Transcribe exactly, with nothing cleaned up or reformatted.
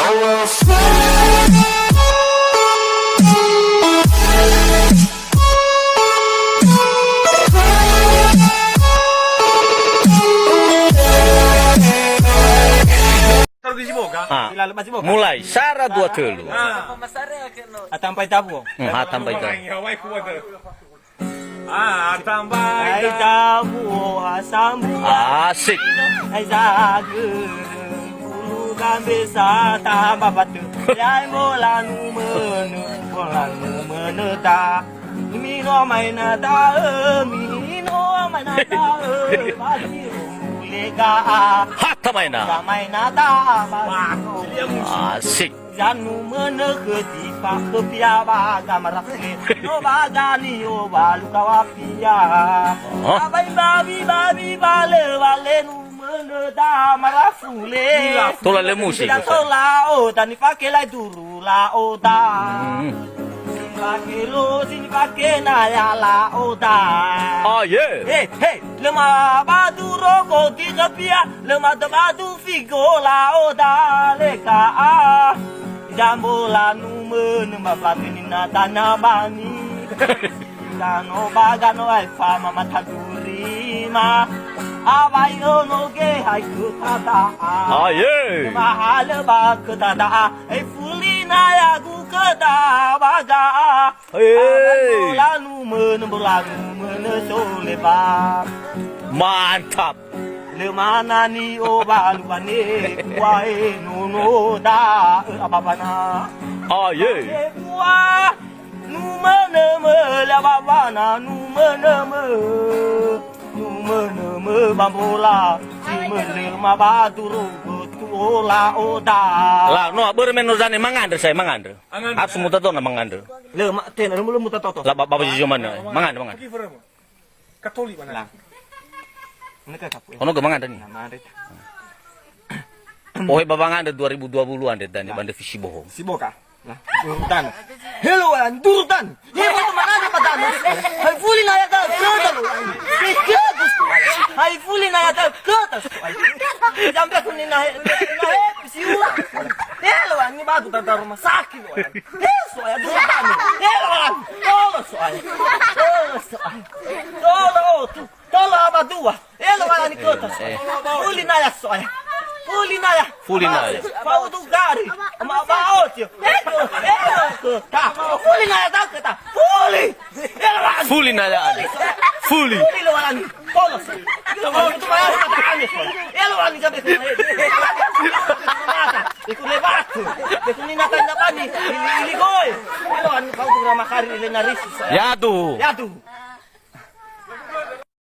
Our flag. Tarugi si boga? Ah. Ila lepas si boga. Mulai, sara dua telu. Ah. Atampai tabu. Hmm, ha tampai tabu. Ah, tambai tabu, ha sambu. Asik. Ai zagere, bulu gambe sa tamba batu. Yai mola numene, mola numene ta. Mino maina da'ö, mino maina da'ö, bagi ule ga'a. Hata maina. Ga maina da'a, bagi. Asik. Zanu menege di pakepiawa gamara fule. No bagani o balu kawapia. Oh. Abai babi babi bale bale nu mene da marafule. Tola le musik, Ustaz. Tola o tani pake lai duru la oda. Hmm. Sini pake lo, sini pake na ya la oda. Oh, yeah. Hey, hey, lema badu roko di kepia, lema de badu figo la oda le ka'a. Jambo la numene ma platini na tana bani. Gano ba gano ai fama mataduri ma. Awai ono ge hai ku tata. Aye. Mahale ba ku tata. Ai fuli na ya gu keda baga. Hey. Awai no lanu mene berlanu mene sole ba. Mantap. Le mana ni o balu bane kuae nono da ababana. Aye. Bua. Numeneme la babana, numeneme. Numeneme bambola, si mele ma batu rogo tuola oda. La, no, börö me no zane mangandrö saya, mangandrö. Harus muta tona mangandrö. Le, ma, tena, lemu, lemu tatoto. La, ba, ba, Zizo mana? Mangandrö, mangandrö. Katoli mana? La. Mana ka kapu? Ono ge mangandrö ni. Na, mangandrö. Ohe ba wangandrö dua ribu dua puluh andre dania ba ndröfi si bohong. Si boka. Nah, durutan. Helo, an, durutan. Helo, teman ada pada anu. Hai fuli na ya ta, kota lo. Hai fuli na ya ta, kota. Jambe kuni na he, na he, siu. Helo, an, ni batu tata rumah sakit lo. Helo, ya, durutan. Helo, an. Tolo, soal. Tolo, soal. Tolo, tu. Tolo abadua. Elo wala ni kota. Eh, eh. Fuli na ya soal. Fuli na ya. Fuli na ya. Faudu gari. Ma ba otio. Ego, ego, kota. Fuli na ya ta kota. Fuli. Elo wala. Fuli na ya. Fuli. Fuli lo wala ni. Tolo. Tolo tu ma ya kota ani soal. Elo wala ni jabe. Mata. Iku lebat. Iku ni nata na bani. Ili, ili goe. Elo wala ni faudu ramakari ile narisi soal. Yadu. Yadu.